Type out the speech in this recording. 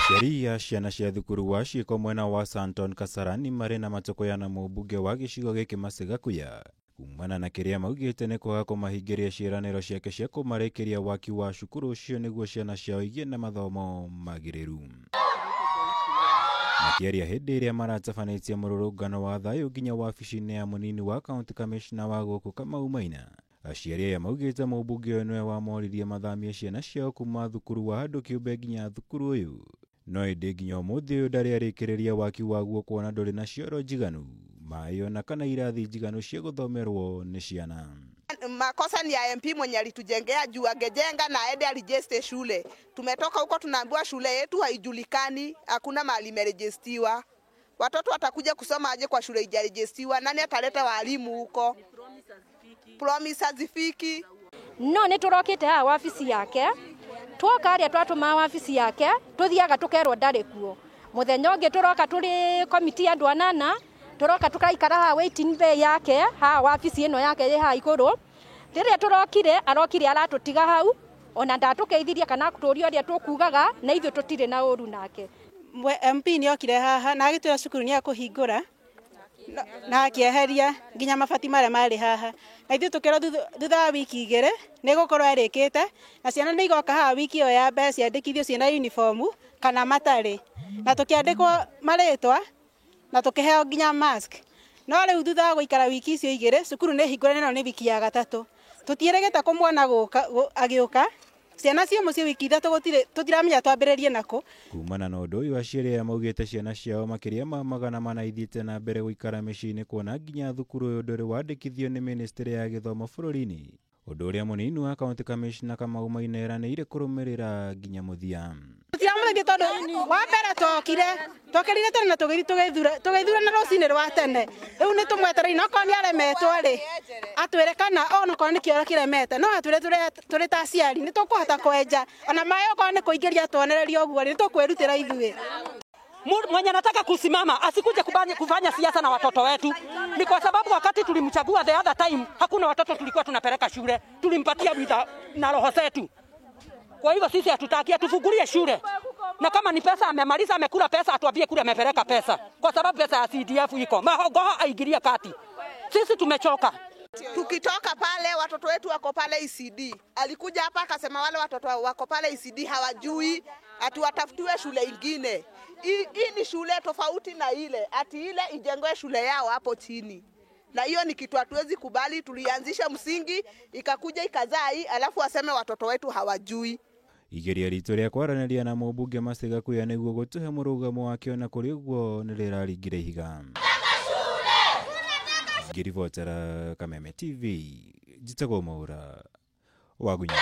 Aciari a ciana cia thukuru wa ciĩko mwena wa Santon Kasarani marĩ na matũkũya na mũmbunge wa gĩcigo gĩkĩ Mercy Gakuya kumana na kĩrĩa maugĩte nĩ kwaga kũmahingĩria ciĩranĩro ciake cia kũmarĩkĩria waki wa cukuru ũcio nĩguo ciana ciao igĩe na mathomo magĩrĩru. Makĩaria hĩndĩ ĩrĩa maratabanĩtie mũrũrũngano wa thayũ nginya wabici-inĩ ya mũnini wa county commissioner wa gũkũ Kamau Maina, aciari aya maugĩte mũmbunge ũyũ nĩwe wamoririe mathamie ciana ciao kuma thukuru wa andũ kĩũmbe nginya thukuru ũyũ, no ĩndĩ nginya ũmũthĩ ũyũ ndarĩ arĩkĩrĩria waki waguo kuona ndũrĩ na cioro njiganu, maĩ ona kana irathi njiganu cia gũthomerwo nĩ ciana. Makosa ni ya MP mwenye alitujengea juu angejenga na aende aregister shule. Tumetoka huko tunaambiwa shule yetu haijulikani, hakuna mahali imerejistiwa. Watoto watakuja kusoma aje kwa shule haijarejistiwa? Nani ataleta walimu huko? Promise hazifiki. No nĩ tũrokĩte haha wabici yake, twoka harĩa twatũma wabici yake tũthiaga tũkerwo ndarĩ kuo. Mũthenya ũngĩ tũroka tũrĩ komiti ya andũ anana, tũroka tũkaikara haha waiting bay yake haha wabici ĩno yake ĩ haha igũrũ. Rĩrĩa tũrokire arokire aratũtiga hau, ona ndatũkeithirie kana tũria ũrĩa tũkugaga, na ithuĩ tũtirĩ na ũru nake. MP nĩ okire haha na agĩtwĩra cukuru nĩ ekũhingũra na akĩeheria nginya mabati marĩa marĩ haha, na ithuĩ tũkĩrwo thutha wa wiki igĩrĩ nĩ gũkorwo ĩrĩkĩte, na ciana nĩ igoka haha wiki ĩyo ya mbere ciandĩkithio ciĩna uniform kana matarĩ, na tũkĩandĩkwo marĩtwa na tũkĩheo nginya mask. No rĩu thutha wa gũikara wiki icio igĩrĩ cukuru nĩ hingũre, na nĩ wiki ya gatatũ tũtiĩrĩgĩte kũmuona agĩũka. Ciana cio mũciĩ wiki ithatũ gũtirĩ, tũtiramenya twambĩrĩrie nakũ. Kumana na ũndũ ũyũ aciari aya maugĩte ciana ciao makĩria ma 400 ithiĩte na mbere gũikara mĩciĩ-inĩ kuona nginya thukuru ũyũ ndũrĩ wandĩkithio nĩ ministry ya gĩthomo bũrũri-inĩ, ũndũ ũrĩa mũnini wa county commissioner Kamau Maina eranĩire kũrũmĩrĩra nginya mũthia. Tũtiramũteithia tondũ wa mbere twokĩrire tene na tũgĩthiĩ tũgĩthurana rũcinĩ rwa tene. Rĩu nĩ tũmwetereire, no okorwo nĩ aremetwo rĩ, atwĩre kana ona okorwo nĩ kĩoro kĩremete, no atwĩre tũrĩ ta aciari nĩ tũkũhota kwenja, ona maĩ okorwo nĩ kũingĩria tuonererio ũguo rĩ, nĩ tũkwĩrutĩra ithuĩ. Mwenye anataka kusimama asikuje kufanya siasa na watoto wetu. Ni kwa sababu wakati tulimchagua the other time hakuna watoto tulikuwa tunapeleka shule, tulimpatia witha na roho zetu. Kwa hivyo sisi hatutaki atufungulie shule, na kama ni pesa amemaliza, amekula pesa, atuambie kule amepeleka pesa, kwa sababu pesa ya CDF iko mahogoho aingilia kati. Sisi tumechoka. Tukitoka pale watoto wetu wako pale ECD. Alikuja hapa akasema wale watoto wako pale ECD hawajui, ati watafutiwe shule ingine. Hii ni shule tofauti na ile, ati ile ijengwe shule yao hapo chini. Na hiyo ni kitu hatuwezi kubali. Tulianzisha msingi ikakuja ikazaa hii, alafu waseme watoto wetu hawajui. Igeria ritũ rĩa kwaranĩria na mũmbunge Mercy Gakuya nĩguo gũtũhe mũrũgamo wake ona kũrĩ ũguo nĩ rĩraringire ihiga. Ngĩribotera Kameme TV, njĩtagwo Mwaura Wagunya.